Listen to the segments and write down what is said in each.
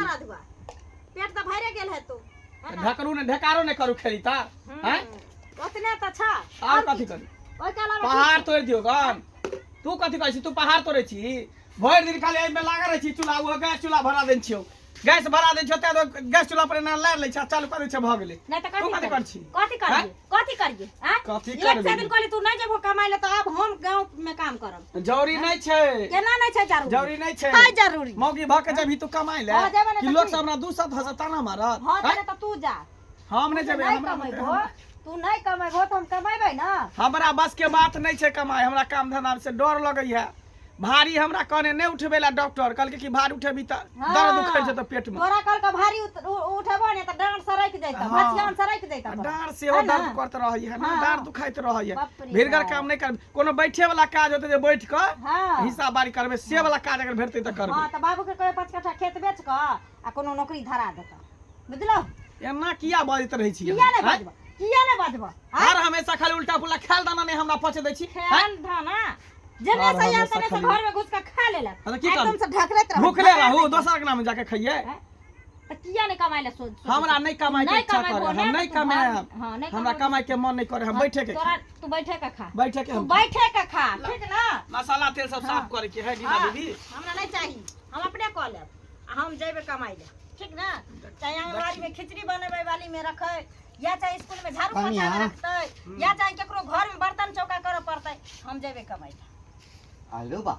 राधुआ पेट तऽ भरे गेल है तू है ना? ढकरू ने ढेकारो ने करू खेली ता हैं ओतने तऽ छ और कथी करू ओहिके अलावा पहाड़ तोड़ि दियौ गन तू कथी कहै छी तू पहाड़ तोड़ै छी भरि दिन खाली एहिमे लागल रहै छी चूल्हा ओ गैस चूल्हा भरा दै छियौ गैस भरा दै छियौ तें गैस चूल्हा पर एना लारि लै छै आ चालू कऽ दै छै भऽ गेलै नहीं तऽ तू कथी कथी करियै करै छी कथी करियै कथी करियै आँय? कथी एक करबै? से दिन कहली तू नहीं जेबहो कमाइ लए तऽ आब हम गाँव में काम करब जरूरी नहि छै केना नहीं छै जरूरी जरूरी नहि छै है जरूरी मौगी भऽ के जेबही तू कमाइ लए हाँ, जेबै ने कि तऽ लोक की? सब हमरा दू शब्द हंसत ताना मारत हाँ हैं? तऽ तऽ तू जा हम नहि तू जेबै नहीं हमरा कमेबहो तू नहीं कमेबहो तऽ हम कमेबै ना हमरा बस के बात नहि छै कमाइ हमरा काम धंधा से डर लगैया भारी हमरा कहने नहि उठबै ला डॉक्टर कहलकै कि भार उठेबी तऽ हाँ। दर्द उखड़ि जेतौ पेट मे तोरा कल के भारी उठेबो ने तऽ डाँड़ सरक जैतौ हाँ। भचियान सरक जैतौ तोरा। डाँड़ सेहो है ना? दर्द करत रहैया ने हाँ। डाँड़ दुखाइत रहैया बाप रे भिरगर बाप। काम नहि करबै कोनो बैठे वाला काज होतै जे बैठ कऽ हाँ हिसाब बारी करबै से वाला काज अगर भेटतै तऽ करबै हाँ तऽ बाबू के कहियो 5 कट्ठा खेत बेच कऽ आ कोनो नौकरी धरा देतौ बुझलौ एना किया बजैत रहै छी किया अहाँ, नहि आँय? बजबो किया नहि बजबो आँय? हर हमेशा खाली उल्टा पुल्टा खायल दाना नहि हमरा पचे दै छी आँय? खान धाना जेने हर से आयल हमेशा तने से खाली। घर में घुस के खा लेलक हाँ, तऽ की एकदम करबै? से ढकलैत रहू भूखले रहू दोसर अंगना में जाके खइये आँय? तऽ किया नहि कमाइ ले सोच हमरा नहि कमाइ के नहि इच्छा कमेबहो करे ने हम तऽ नहि तू घर- कमाएब हाँ, नहि हमरा कमेबहो। कमाइ के मन नहि करे हम बैठे के तोरा तू बैठे के खा बैठे के तू हम बैठे के खा ठीक ना मसाला तेल सब साफ करे के है गीता हाँ, दीदी हमरा नहीं चाही हम अपने कऽ लेब आ हम जेबै कमाइ ले ठीक ना चाहे आंगनबाड़ी में खिचड़ी बनेबै वाली में रखै या चाहे स्कूल में झाड़ू पोछा में कनिया। रखतै या चाहे केकरो घर में बर्तन चौका करऽ पड़तै हम जेबै कमाइ ले आलो बा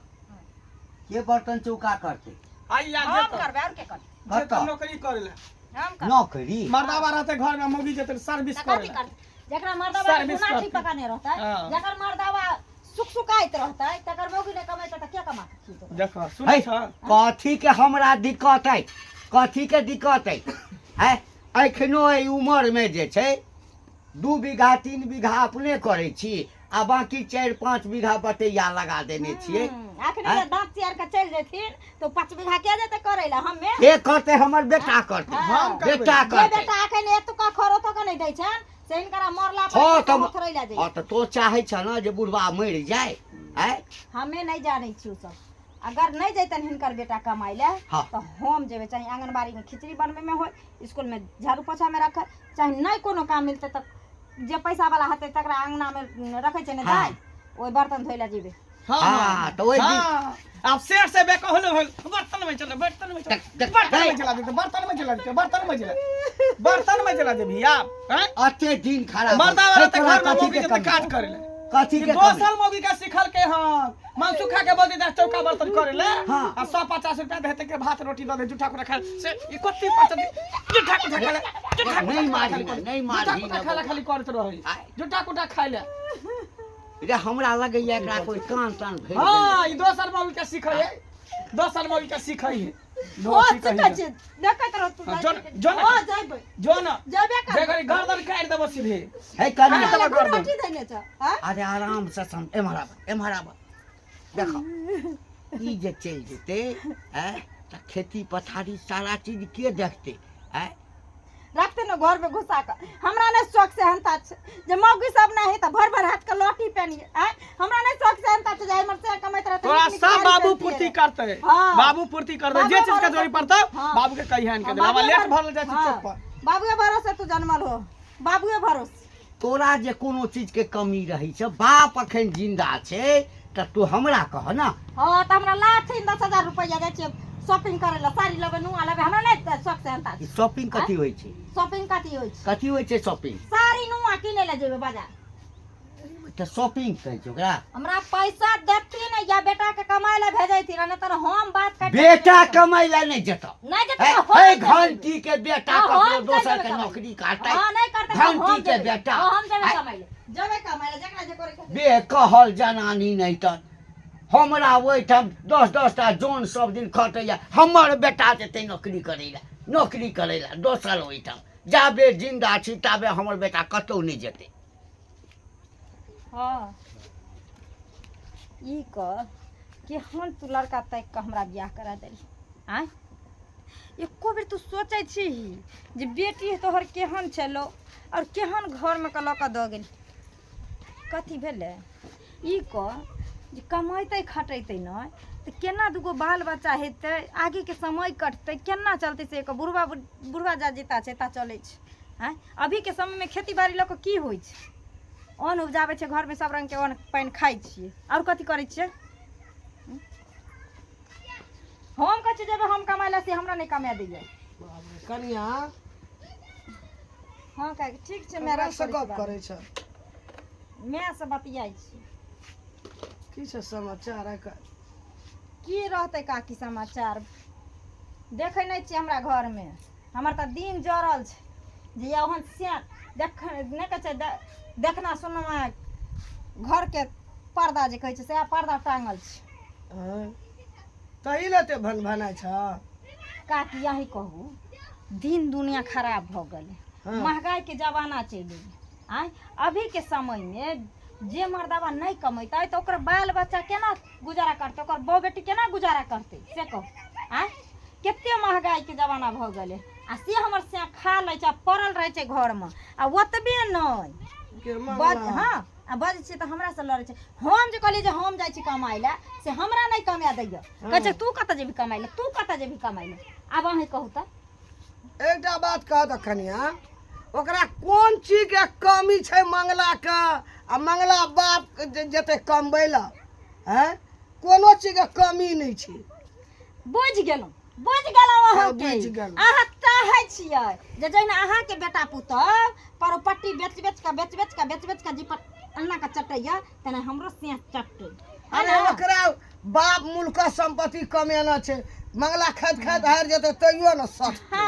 के बर्तन चौका करते आई यार हम जेतौ करबै और के करबै जेतौ कतऽ? नौकरी करे ले हम करबै नौकरी मर्दाबा रहते घर में मौगी जेतै सर्विस तऽ करे कथी ले करतै जकरा मर्दावा के सर्विस गुना ठीक करतै। पका नहि रहतै हाँ। जकर मर्दावा सुकसुकाइत रहतै तकर मौगी नहि कमेतै तऽ के कमा के खिएतै ओकरा? देखो सुनै है, छ कथी के हमरा दिक्कत है कथी के दिक्कत है है एखनो एहि उमरमे जे छै 2 बीघा 3 बीघा अपने करै छी आ बाकी 4-5 बीघा बटैया लगा देने छियै अखने आँय? जे दाँत चियार के चलि जेथिन तऽ 5 बीघा के जेतै करै लए हमे के करतै हमर बेटा करतै हाँ। हम करबै। बेटा जे करतै बेटा अखन एतुका खर ओतुका नहि दै छनि से हिनकरा मरला पर हँ हिनका तऽ थोड़े लए हँ जइयै तऽ तोँ चाहै छह ने जे बुढ़बा मरि जाय आँय हमे नहि जानै छी सब अगर नहि जैतन हिनकर बेटा कमाइ लए हाँ। तऽ हम जेबै चाहे आंगनबाड़ी में खिचड़ी बनबै में होय स्कूल में झाड़ू पोछा में रखै चाहे नहि कोनो काम मिलतै तऽ जे पैसा वाला हेतै तकरा अंगना में रखै छै ने हाँ। दाइ ओहि बर्तन धोइ लए जेबै हाँ हाँ, तऽ ओहि दिन- हाँ, आब शेर से बेकहल होल बर्तन में चले बर्तन में चले देख- देख- बर्तन में देख। चला देते बर्तन में चला देते बर्तन में चला बर्तन में चला दे भैया हैं अते दिन खराब मर्दा वाला हे, तऽ तोरा घर में कथी मौगी के के कमी काज छौ? करे ले कथी के कमी दोसर मौगी के सिखल के हन मनसुखा के बोलते जा चौका बर्तन करे ले हाँ। आ 150 रुपया देते के भात रोटी दे दे जूठा कुटा खा से ई कत्ती पाँच जूठा कुटा खा ले जूठा कुटा नहीं खाला मारही खाली ना, कर- नहीं जूठा मारही कुटा ना खाला बौआ। खाली करत रहे आय। जूठा कुटा खाय ले रे हमरा लगैया एकरा कोई कान तान भरि हाँ ई दोसर मौगी के सिखै है दोसर मौगी के सिखै है ओ सिखै छै देखैत रह तू हाँ, जो- जो ना- ओ जेबै जो न जेबे जे कर घड़ी गर्दन काटि देबो सीधे हे कनिया काटि देबो गर्दन रोटी देने छ हाँ? अरे आराम से सम एम्हर आब एम्हर आब देखो ई जे चलि जेतै आँय तऽ खेती पथारी सारा चीज के देखतै आँय रखते न घर में घुसा के हमरा नहीं शौक सेहनता छै जे मौगी सब नहीं तऽ भर भर हाथ के लहठी पहनिए आँय हमरा नहीं शौक सेहनता छै जे हमर से कमाइत रहतै तोरा नीक नीक सब साड़ी बाबू पहिरतियै पूर्ति रे। करते हाँ। बाबू पूर्ति करते जे बाबू चीज के भरोसे- जरूरी पड़तौ हाँ। बाबू के कहिहन के हाँ, देबा बाबुए लेट भर- भरल जाइ छै हाँ, चौक पर बाबुए भरोसे तू जनमल हो बाबुए भरोसे तोरा जे कोनो चीजके कमी रहै छै बाप अखन जिन्दा छै तऽ तू हमरा कह ने हाँ तऽ हमरा लाथिन 10,000 रुपैआ जाइ छियै शॉपिंग करै लए साड़ी लेबै नुआ लेबै हमरा नहि शौक सेहनता ई शॉपिंग कथी होइ छै शॉपिंग कथी होइ छै कथी होइ छै शॉपिंग साड़ी नुआ किनै लए जेबै बाजार तऽ शॉपिंग कहै छै ओकरा हमरा पैसा देथिन या बेटा के कमाय लए भेजैथिन नहि तऽ हम बात काटि बेटा कमाइ लए नहि जेतौ नहि जेतै हे तऽ हम हे जेबै। घंटी के बेटा हाँ, ककरो हम दोसर जेबै के कमाइ। नौकरी काटै हाँ नहि करतै तऽ हम घंटी के जेबै। बेटा हाँ, हम जेबै आइ- कमाय लए जेबै कमाय लए जकरा जे करे के बे कहल जनानी नहि तऽ हमरा ओहिठाम 10-10 टा जन सब दिन खटैया हमर बेटा जेतै नौकरी करै लए नौकरी करै लए दोसर ओहिठाम जाबे जिन्दा छी ताबे हमर बेटा कतहु नहि जेतै हाँ ई कह केहन तू लड़का ताकि कऽ हमरा बियाह करा देली आँय एको बेर तू सोचै छीही जे बेटी तोहर केहन छलौ आओर केहन घरमे कऽ लऽ कऽ दऽ गेली कथी भेलै ई कह जे कमेतै खटेतै नहि तऽ तऽ केना दूगो बाल बच्चा हेतै, आगेके समय कटतै, केना चलतै से एक बुढ़बा बुढ़बा जा जेता छै ता चलै छै। आँय, अभीके समयमे खेती बाड़ी लऽ कऽ की होइ छै? अन्न उपजाबै छै घरमे, सब रङ्गके अन्न पानि खाइ छियै, आओर कथी करै छियै? हम कहै छियै जेबै हम कमाइ लए, से हमरा नहि कमाए दैए। बाप रे, कनिया। हँ काकी, ठीक छै। माय ककरा से गप करै छ? मायसँ बतियाइ छी। की छै समाचार आइ काल्हि? की रहतै काकी समाचार, देखै नहि छियै हमरा घरमे हमर तऽ दिन जरल छै जे ओहन से देख नहि कहै छै देखना सुनना घरके पर्दा जे कहै छै सएह पर्दा टाँगल छै। हँ, तही लए एते भन भनाइ छ? काकी, यही कहू, दिन दुनिया खराब भऽ गेलै। महगाइके जमाना चलि गेलै। आँय, अभीके समयमे जे मर्दाबा नहि कमेतै तऽ ओकर बाल बच्चा केना गुजारा करतै? ओकर बहु बेटी केना गुजारा करतै से कहू। आँय, कते महगाइके जमाना भऽ गेलै आ से हमर से खा लै छै आ पड़ल रहै छै घरमे आ ओतबे नहि के बज मंगला? हँ, आ बजै छियै तऽ हमरा से लड़ै छै। हम जे कहलियै जे हम जाइ छी कमाइ लए, से हमरा नहि कमाए दैए। कहै छै, तू कतऽ जेबही कमाइ लए? तू कतऽ जेबही कमाइ लए? आब अहीं कहू तऽ। एकटा बात कह तऽ कनिया, ओकरा कोन चीजके कमी छै मंगलाके? आ मंगला बाप जे जेतै कमबै लए, हैं, कोनो चीजके कमी नहि छै। बुझि गेलहुँ, बुझि गेलहुँ। अहाँके बुझि गेलहुँ। अहाँ चाहै छियै जे जहिना अहाँके बेटा पुतहु परोपट्टी बेच बेच कऽ, बेच बेच कऽ, बेच बेच कऽ जीपर अन्ना कऽ चटैया, तेना हमरो से चटै। अरे, ओकरा बाप मुल्क संपत्ति कमेना छै। मंगला खाइत खाइत हारि जेतै तैयो ने सठतै।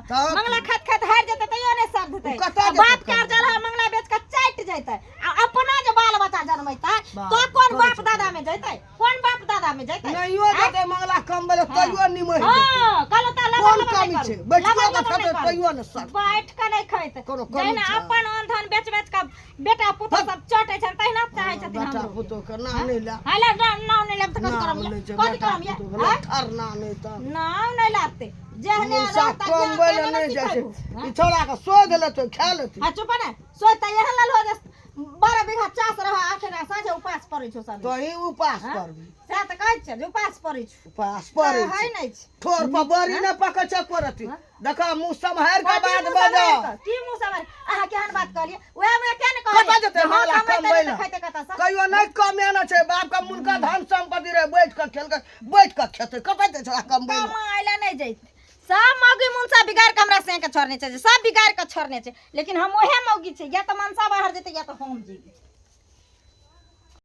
तब? मंगला खाइत खाइत हारि जेतै तैयो नहि सधतै। ओ कतऽ आ जेतै बाप के कमाइ? अर्जल है मंगला बेच कऽ चाटि जेतै आ अपना जे बाल बच्चा जनमेतै बाप, तो कोन करै बाप छै। दादा में जेतै? कोन बाप दादा में जेतै? नहियो जेतै मंगला कमबै लए तैयो निमहि जेतै। हँ, कहलहुँ तऽ लबर कोन लबर कमी नहि छै? करू। बैठियो लबर कऽ लबर खेतै नहि करू। तैयो ने सठतै। बैठ कऽ नहि खैतै। कोनो कमी जहिना छै? अपन अन्न धन बेच बेच कऽ बेटा पुतहु सब चटै छनि, तहिना चाहै छथिन बेटा हमरो। पुतोह के नाम नहि ले। हाय ले, नाम नहि लेब तऽ कथी नाम करब? लै छै कथी बेटा करब ये? पुतोह के आँय? ठरना नहि तऽ नाम नहि लागतै, जेहने मुनसा रहता कमबै लए तेहने नहि जाइ छै। सिखेबू। ई छौड़ा के शोध लेतै, खा लेतै। आ चुप ने, सोच तऽ एहन लाल हो जे 12 बीघा चास रह, आखिर साँझे उपास पड़ै छौ सब। तोही उपास हाँ? करबी। सएह तऽ कहै छियै जे उपास पड़ै छौ। उपास पड़ै है छै। नहि छै। ठोर पर बड़ी नहि पकै छै एको रत्ती। देख, मुँह सम्हारि के कथी बात मुँह बज। सम्हारि कऽ? की मुँह सम्हारि? अहाँ केहन बात कहलियै? उएह मे किया ने कतऽ कहलियै जेतै जे हम मंगला कमेतै कमबै नहि तऽ लए? खैतै कतऽसँ? कहियो नहि कमेना छै। बाप के मुनका धन संपत्ति रहे, बैठ कऽ खेलकै, बैठ कऽ खेतै। कतऽ जेतै छोड़ा कमबै लए? कमाइ लए नहि जैतै। सब मौगी मुनसा बिगाड़ के हमरा से के छोड़ने छै, सब बिगाड़ के छोड़ने छै, लेकिन हम ओहे मौगी छै। या तऽ मनसा बाहर जेतै या तऽ हम जेबै।